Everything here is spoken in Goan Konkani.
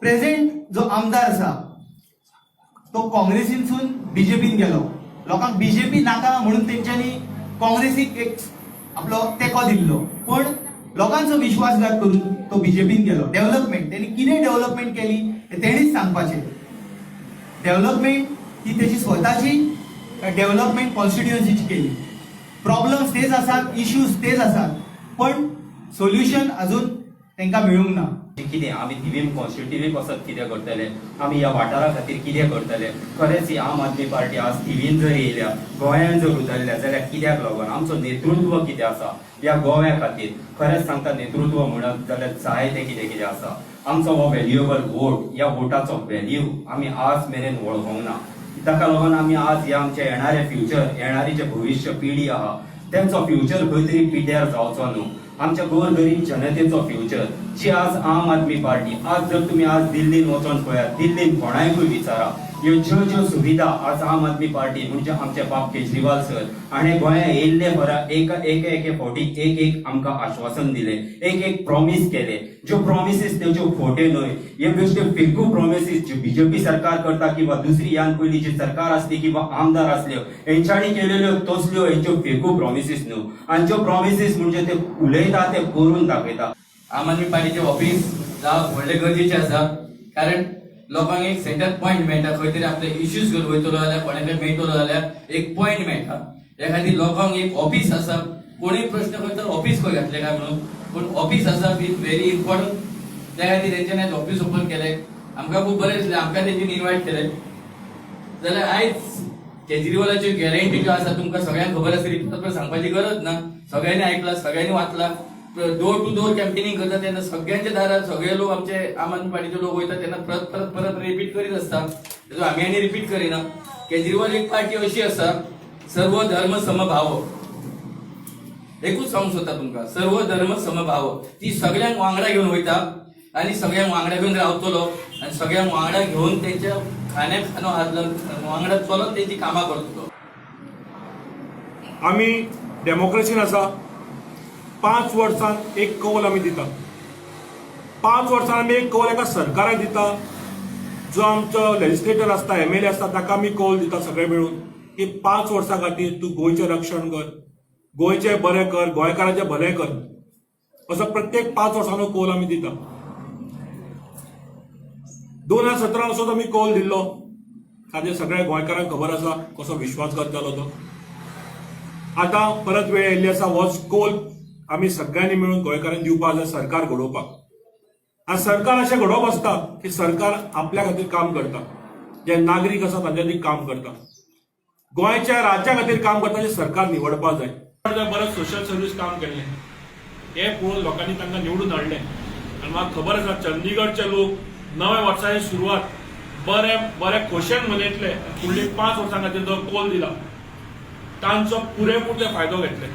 प्रेझेंट जो आमदार आसा तो काँग्रेसीनसून बीजेपीन गेलो. लोकांक बीजेपी नाका म्हणून तेंच्यांनी काँग्रेसीक एक आपलो तेंको दिल्लो, पण लोकांचो विश्वासघात करून तो बीजेपीन गेलो. डेव्हलपमेंट तेणी कितें डेव्हलपमेंट केली हें तेणीच सांगपाचें. डेव्हलपमेंट ही तेजी स्वताची डेव्हलपमेंट कॉन्स्टिट्युएन्सीची केली. प्रॉब्लम्स तेच आसात, इश्यूज तेच आसात, पण सोल्युशन अजून तांकां मेळूंक ना. कितें आमी थिवीम कॉन्स्टिट्युएन्सी पासत कितें करतले, आमी ह्या वाठारा खातीर कितें करतले. खरेंच ही आम आदमी पार्टी आज थिवीन जर येयल्या, गोंयांत जर उतरल्या जाल्यार कित्याक लागून, आमचो नेतृत्व कितें आसा ह्या गोव्या खातीर. खरेंच सांगता, नेतृत्व म्हणत जाल्यार जायते कितें कितें आसा. आमचो हो व्हॅल्युएबल वोट, ह्या वोटाचो व्हॅल्यू आमी आज मेरेन वळखूंक ना. ताका लागून आमी आज ह्या आमच्या येणारे फ्युचर, येणारी जे भविश्य पिढी आहा, तेंचो फ्युचर खंय तरी पिड्ड्यार जावचो न्हू, आमच्या गोरगरीब जनतेचो फ्युचर जी आज आम आदमी पार्टी. आज जर तुमी आज दिल्लीन वचोन पळयात, दिल्लीन कोणायकूय विचारा, ह्यो ज्यो ज्यो सुविधा आज आम आदमी पार्टी म्हणजे आमचे बाब केजरीवाल सर हाणें गोंया येयल्ले बरा एक एक एके फावटी एक एक आमकां आश्वासन दिले, एक एक प्रॉमीस केले. ज्यो प्रॉमिसीस त्यो खोटे न्हय. हे बेश्टे फेकू प्रॉमिसीस ज्यो बीजेपी सरकार करता किंवा दुसरी ह्यान पयलीं जी सरकार आसली किंवा आमदार आसल्यो, हेंच्यांनी केलेल्यो तसल्यो हेंच्यो फेकू प्रॉमिसीस न्हू. आनी ज्यो प्रॉमिसीस म्हणजे ते उलयता ते करून दाखयता. आम आदमी पार्टीचे ऑफिस जावप व्हडलें गरजेचें आसा, कारण लोकांक एक सेंटर पॉयंट मेळटा. खंय तरी आपले इश्यूज घेवन वयतलो जाल्यार, कोणाकय मेळटलो जाल्यार एक पॉयंट मेळटा. त्या खातीर लोकांक एक ऑफिस आसा. कोणूय प्रश्न करता, ऑफिस खंय घातलें काय म्हणून, पूण ऑफिस आसप is very important. त्या खातीर तेंच्यांनी आयज ऑफिस ओपन केलें. आमकां खूब बरें दिसलें, आमकां तेंच्यांनी इनवायट केलें. जाल्यार आयज केजरीवालाच्यो गॅरंटी ज्यो आसा, तुमकां सगळ्यांक खबर आसतली, परत परत सांगपाची गरज ना. सगळ्यांनी आयकलां, सगळ्यांनी वाचलां. डोर टू डोर कॅम्पेनिंग करता तेन्ना सगळ्यांच्या दारात सगळे लोक, आमचे आम आदमी पार्टीचे लोक वयता तेन्ना परत परत परत रिपीट करीत आसता. तेजो आमी आनी रिपीट करिना. केजरीवाल एक पार्टी अशी आसा, सर्व धर्म समभाव. एकूच सांगूंक सोदता तुमकां, सर्व धर्म समभाव. ती सगळ्यांक वांगडा घेवन वयता आनी सगळ्यांक वांगडा घेवन रावतलो आनी सगळ्यांक वांगडा घेवन तेंच्या खांद्याक खांदो हात लावन वांगडा चलोन तेंची कामां करतलो. आमी डेमोक्रेसीन आसा. 5 वर्सां एक कौल आमी दिता. 5 वर्सां आमी एक कौल एका सरकाराक दिता. जो आमचो लेजिस्लेटर आसता, एमएलए आसता, ताका आमी कौल दिता सगळे मेळून की 5 वर्सां खातीर तूं गोंयचें रक्षण कर, गोंयचें बरें कर, गोंयकारांचें भलें कर, असो प्रत्येक 5 वर्सांचो कौल आमी दिता. 2017 असोच आमी कौल दिल्लो. ताजेर सगळ्या गोंयकारांक खबर आसा कसो विश्वासघात जालो तो. आतां परत वेळ आयिल्ली आसा, होच कौल आमी सगळ्यांनी मिळून गोंयकारांनी दिवपाक जाय सरकार घडोवपाक. आनी सरकार अशें घडोवप आसता की सरकार आपल्या खातीर काम करता, जे नागरीक आसा तांच्या खातीर काम करता, गोंयच्या राज्या खातीर काम करता, अशें सरकार निवडपाक जाय. बरें सोशल सर्वीस काम केल्लें हें पळोवन लोकांनी तांकां निवडून हाडलें. आनी म्हाका खबर आसा, चंदीगडचे लोक नव्या वर्साची सुरवात बरे बरे खोशेन मनयतले. फुडली 5 वर्सां खातीर जो कौल दिला तांचो पुरेपूर ते फायदो घेतले.